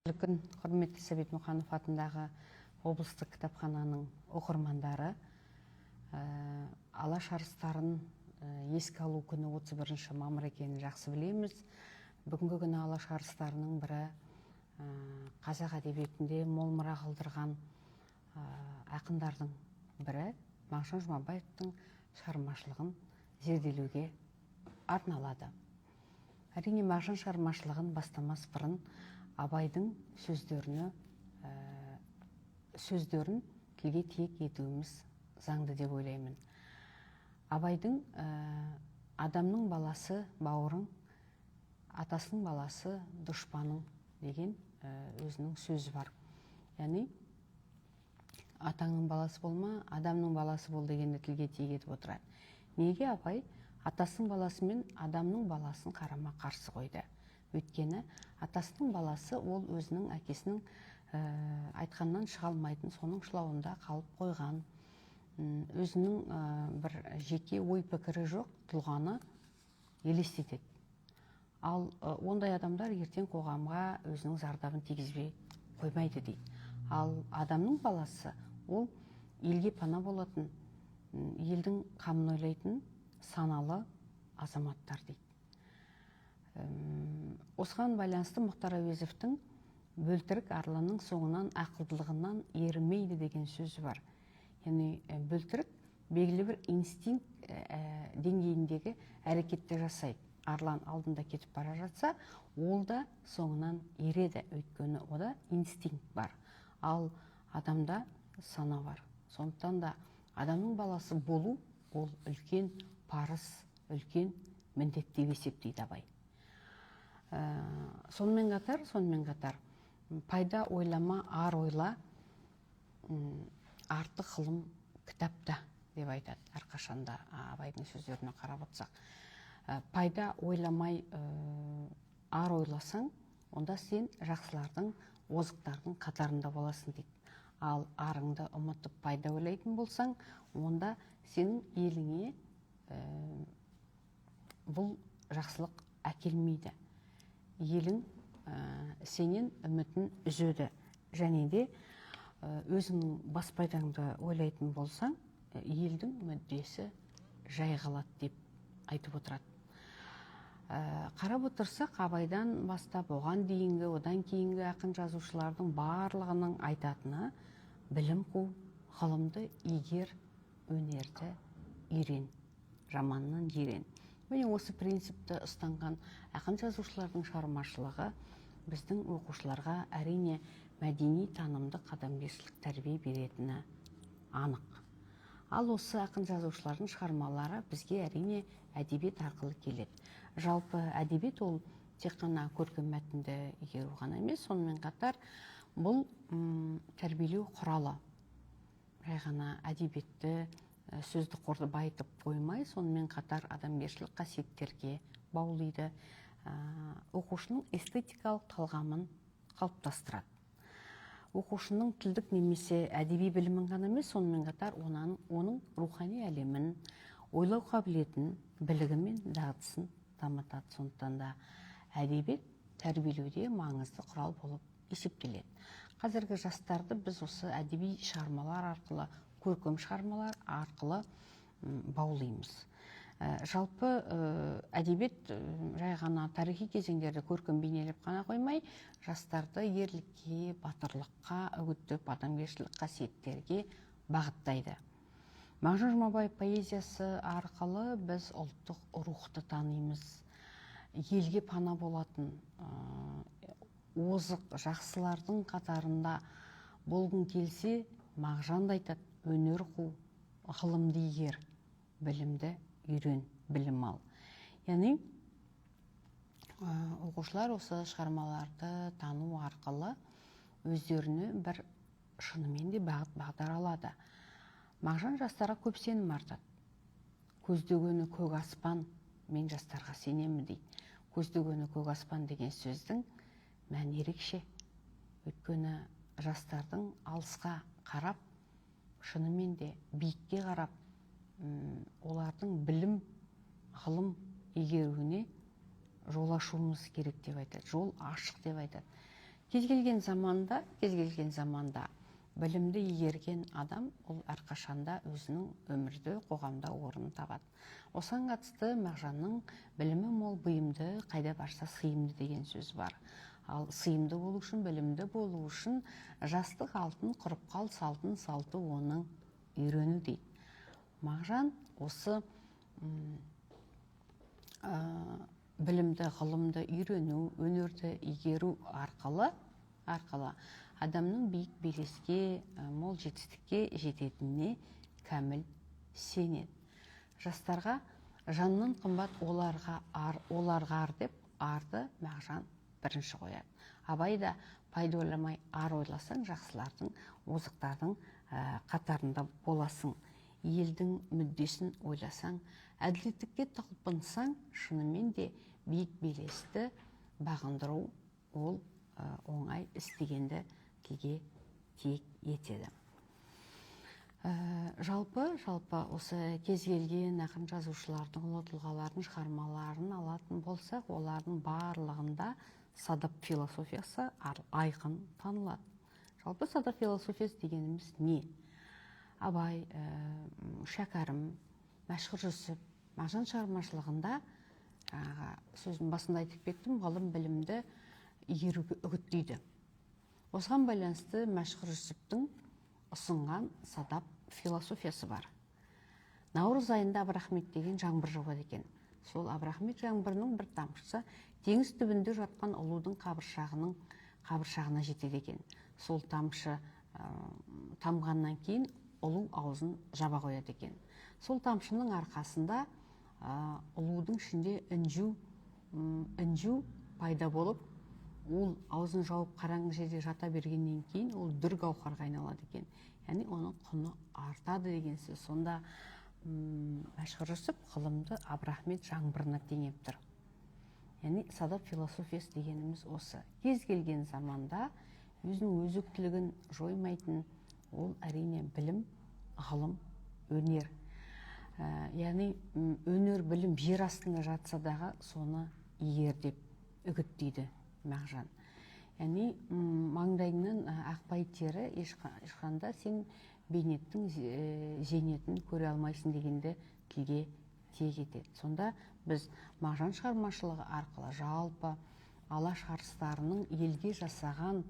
Күн, құрметті Сәбит Мұқанов атындағы облыстық кітапхананың оқырмандары! Алаш арыстарын еске алу күні 31 мамыр екенін жақсы білеміз. Бүгінгі күні Алаш арыстарының бірі, қазақ әдебиетінде мол мұра қалдырған ақындардың бірі Мағжан Жұмабаевтың шығармашылығын зерделеуге арналады. Әрине, Мағжан шығармашылығын бастамас бұрын Абайдың сөздерін тілге тиек етуіміз заңды деп ойлаймын. Абайдың «Адамның баласы бауырың, атасының баласы дұшпаның» деген өзінің сөзі бар. Яғни атаңның баласы болма, адамның баласы бол дегенді тілге тиек етіп отырады. Неге Абай атасының баласы мен адамның баласын қарама қарсы қойды? Өйткені атасының баласы ол өзінің әкесінің айтқаннан шыға алмайтын, соның шылауында қалып қойған, өзінің бір жеке ой пікірі жоқ тұлғаны елестетеді. Ал ондай адамдар ертең қоғамға өзінің зардабын тигізбей қоймайды дейді. Ал адамның баласы ол елге пана болатын, елдің қамын ойлайтын саналы азаматтар дейді. Осыған байланысты Мұхтар Әуезовтің «Бөлтірік арланның соңынан ақылдылығынан ерімейді» деген сөзі бар. Яғни бөлтірік белгілі бір инстинкт деңгейіндегі әрекетті жасайды. Арлан алдында кетіп бара жатса, ол да соңынан ереді, өйткені ода инстинкт бар. Ал адамда сана бар. Сондықтан да адамның баласы болу ол үлкен парыз, үлкен міндет деп есептейді Абай. Сонымен қатар «Пайда ойлама, ар ойла, артық ғылым кітапта» деп айтады. Әрқашанда Абайдың сөздеріне қарап отырсақ, пайда ойламай, ар ойласаң, онда сен жақсылардың, озықтардың қатарында боласың дейді. Ал арыңды ұмытып пайда ойлайтын болсаң, онда сенің еліңе бұл жақсылық әкелмейді, елің сенен үмітін үзеді. Және де өзіңнің бас пайдаңды ойлайтын болсаң, елдің мүддесі жай қалады деп айтып отырады. Қарап отырсақ, Абайдан бастап оған дейінгі, одан кейінгі ақын жазушылардың барлығының айтатыны: білім қу, ғылымды игер, өнерді үйрен, жаманнан жирен. Міне, осы принципті ұстанған ақын жазушылардың шығармашылығы біздің оқушыларға, әрине, мәдени, танымдық, адамгершілік тәрбие беретіні анық. Ал осы ақын жазушылардың шығармалары бізге, әрине, әдебиет арқылы келеді. Жалпы, әдебиет ол тек қана көркем мәтінді игеру ғана емес, сонымен қатар бұл тәрбиелеу құралы. Жай ғана әдебиетті, сөздік қорды байытып қоймай, сонымен қатар адамгершілік қасиеттерге баулиды, оқушының эстетикалық талғамын қалыптастырады. Оқушының тілдік немесе әдеби білімін ғана емес, сонымен қатар оның рухани әлемін, ойлау қабілетін, білігі мен дағдысын дамытады. Сондықтан да әдебиет тәрбиелеуде маңызды құрал болып есептеледі. Қазіргі жастарды біз осы әдеби шығармалар арқылы, көркем шығармалар арқылы баулимыз. Жалпы, әдебиет жай ғана тарихи кезеңдерді көркем бейнелеп қана қоймай, жастарды ерлікке, батырлыққа үгіттеп, адамгершілік қасиеттерге бағыттайды. Мағжан Жұмабаев поэзиясы арқылы біз ұлттық рухты танимыз. Елге пана болатын, озық жақсылардың қатарында болғың келсе, Мағжан да айтады: өнер қу, ғылымды игер, білімді үйрен, білім ал. Яғни оқушылар осы шығармаларды тану арқылы өздеріне бір шынымен де бағыт бағдар алады. Мағжан жастарға көп сенім артады. «Көздегені көк аспан, мен жастарға сенемін», – дейді. «Көздегені көк аспан» деген сөздің мәні ерекше, өйткені жастардың алысқа қарап, шынымен де биікке қарап, олардың білім, ғылым игеруіне жол ашуымыз керек деп айтады, жол ашық деп айтады. Кез келген заманда, кез келген заманда білімді игерген адам ол әрқашанда өзінің өмірде, қоғамда орнын табады. Осыған қатысты Мағжанның «білімі мол бұйымды, қайда барса сыйымды» деген сөз бар. Ал сыйымды болу үшін, білімді болу үшін жастық алтын, құрып қал салтын, салты оның үйрену дейді. Мағжан осы білімді, ғылымды үйрену, өнерді игеру арқылы адамның биік белеске, мол жетістікке жететініне кәміл сенеді. Жастарға жаннан қымбат оларға ар, оларға ар деп арды Мағжан бірінші қояды. Абай да пайда ойламай ар ойласаң, жақсылардың, озықтардың қатарында боласың. Елдің мүддесін ойласаң, әділеттікке талпынсаң, шынымен де биік белесті бағындыру ол оңай іс дегенді тілге тиек етеді. Жалпы осы кез келген ақын жазушылардың, ұлы тұлғалардың шығармаларын алатын болсақ, олардың барлығында садап философиясы айқын танылады. Жалпы садап философиясы дегеніміз не? Абай, Шәкәрім, Мәшһүр Жүсіп, Мағжан шығармашылығында, жаңағы сөздің басында айтып кеттім, ғылым білімді игеруге үгіттейді. Осыған байланысты Мәшһүр Жүсіптің ұсынған садап философиясы бар. Наурыз айында Абрахмет деген жаңбыр жауады екен. Сол Абрахмет жаңбырының бір тамшысы теңіз түбінде жатқан ұлудың қабыршағына жетеді екен. Сол тамшы тамғаннан кейін ұлу аузын жаба қояды екен. Сол тамшының арқасында ұлудың ішінде інжу пайда болып, ол аузын жауып қараңғы жерде жата бергеннен кейін ол дүр гауһарға айналады екен. Яғни оның құны артады деген сөз. Сонда Мәшһүр Жүсіп ғылымды Абрахмет жаңбырына теңеп тұр. Яғни садап философиясы дегеніміз осы. Кез келген заманда өзінің өзектілігін жоймайтын ол әрине білім, ғылым, өнер. Яғни өнер, білім жер астында жатса дағы соны игер деп үгіттейді Мағжан. Яғни маңдайыңнан ақпай тері ешқанда сен бейнеттің зейнетін көре алмайсың дегенді тілге тиек етеді. Сонда біз Мағжан шығармашылығы арқылы жалпы Алаш арыстарының елге жасаған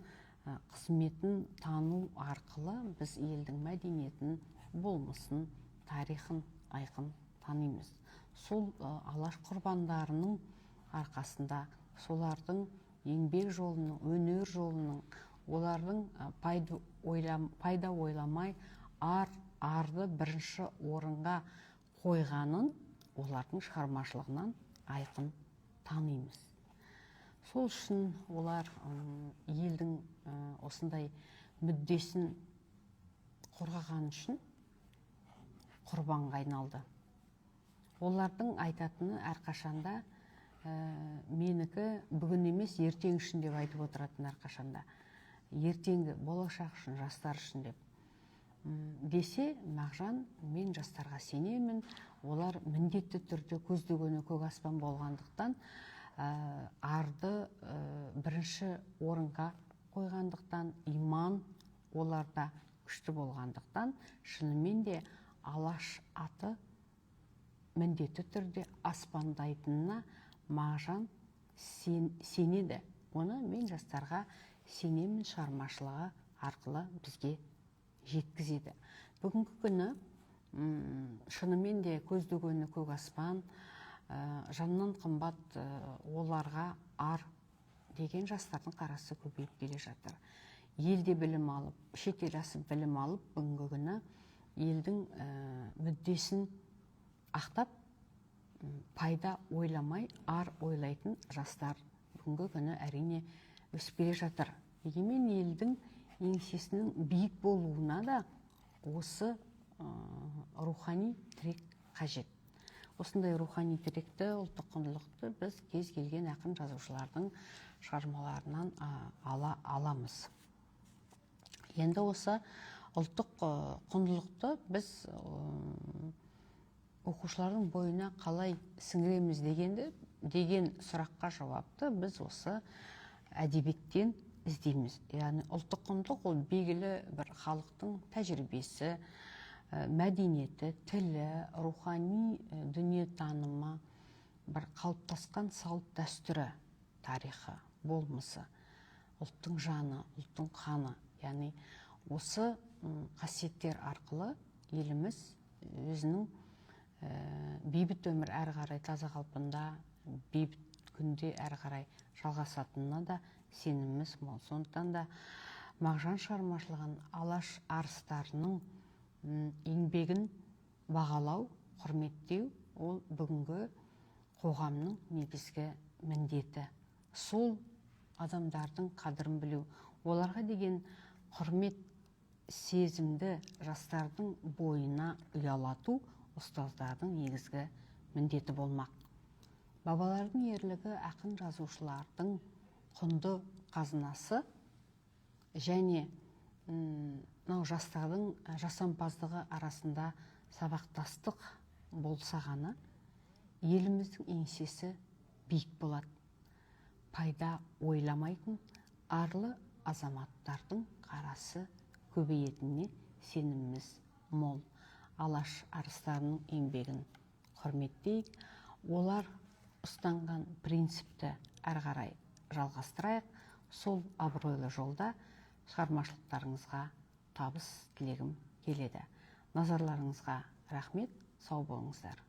қызметін тану арқылы біз елдің мәдениетін, болмысын, тарихын айқын танимыз. Сол Алаш құрбандарының арқасында, солардың еңбек жолының, өнер жолының, олардың пайда ойламай арды бірінші орынға қойғанын олардың шығармашылығынан айқын танимыз. Сол үшін олар елдің осындай мүддесін қорғаған үшін құрбанға айналды. Олардың айтатыны әрқашанда менікі бүгін емес, ертең үшін деп айтып отыратын әрқашанда. Ертеңгі болашақ үшін, жастар үшін деп. Десе, Мағжан, мен жастарға сенемін, олар міндетті түрде көздегені көк аспан болғандықтан, арды бірінші орынға қойғандықтан, иман оларда күшті болғандықтан, шынымен де Алаш аты міндетті түрде аспандайтынына Мағжан сенеді. Оны мен жастарға сенемін шығармашылығы арқылы бізге жеткізеді. Бүгінгі күні шынымен де көздегені көк аспан, жаннан қымбат оларға ар деген жастардың қарасы көбейіп келе жатыр. Елде білім алып, шетел асып білім алып, бүгінгі күні елдің мүддесін ақтап, пайда ойламай, ар ойлайтын жастар бүгінгі күні әрине өсіп келе жатыр. Егемен елдің еңсесінің биік болуына да осы рухани тірек қажет. Осындай рухани тіректі, ұлттық құндылықты біз кез келген ақын жазушылардың шығармаларынан ала аламыз. Енді осы ұлттық құндылықты біз оқушылардың бойына қалай сіңіреміз деген сұраққа жауапты біз осы әдебиеттен іздейміз. Яғни ұлттық құндылық ол белгілі бір халықтың тәжірибесі, мәдениеті, тілі, рухани дүниетанымы, бір қалыптасқан салт дәстүрі, тарихы, болмысы, ұлттың жаны, ұлттың қаны. Яғни осы қасиеттер арқылы еліміз өзінің бейбіт өмір әрі қарай таза қалпында, бейбіт күнде әрі қарай жалғасатынына да сеніміміз мол. Сондықтан да Мағжан шығармашылығын, Алаш арыстарының еңбегін бағалау, құрметтеу ол бүгінгі қоғамның негізгі міндеті. Сол адамдардың қадірін білу, оларға деген құрмет сезімді жастардың бойына ұялату ұстаздардың негізгі міндеті болмақ. Бабалардың ерлігі, ақын жазушылардың құнды қазынасы және мынау жастардың жасампаздығы арасында сабақтастық болса ғана еліміздің еңсесі биік болады. Пайда ойламайтын арлы азаматтардың қарасы көбейетініне сеніміміз мол. Алаш арыстарының еңбегін құрметтейік, олар ұстанған принципті әрі қарай жалғастырайық. Сол абыройлы жолда шығармашылықтарыңызға табыс тілегім келеді. Назарларыңызға рахмет, сау болыңыздар.